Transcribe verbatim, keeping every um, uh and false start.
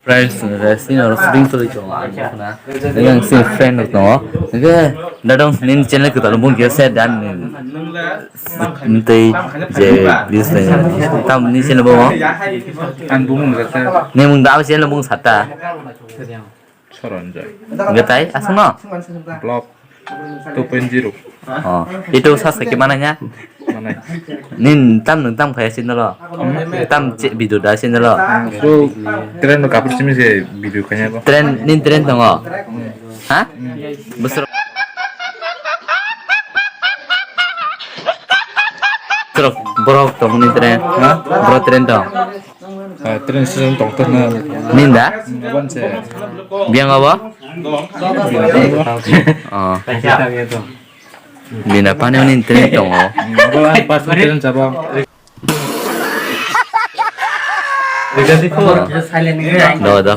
Friends, eh, sini oro shooting choli tongo, ang nukna. Ini ang sini friend rok tongo. Oke, dadong nini channel kwtal bung kisa dan ni. Ntei je please le. Tam ni channel bung. Ang bung nungkha. Ni mung da channel bung sata. Soronjoy. Gatai, asno? Vlog two point zero. Oh, itu sa sa ke mana nya? Mana? Nin tam nung tam kaya sini lo. Tam cek video da sini lo. So, tren no kapur simi se video kanya ko. Tren, nin tren tongo. Ha? Besar. Terus borok tong nin tren. Ha? Borok tren tong. Ah, tren season tong tong na. Ninda? Aban se. Biang abo? Oh. Bina pani oni tren tongo. Abo ang pas tren sabang. Do do.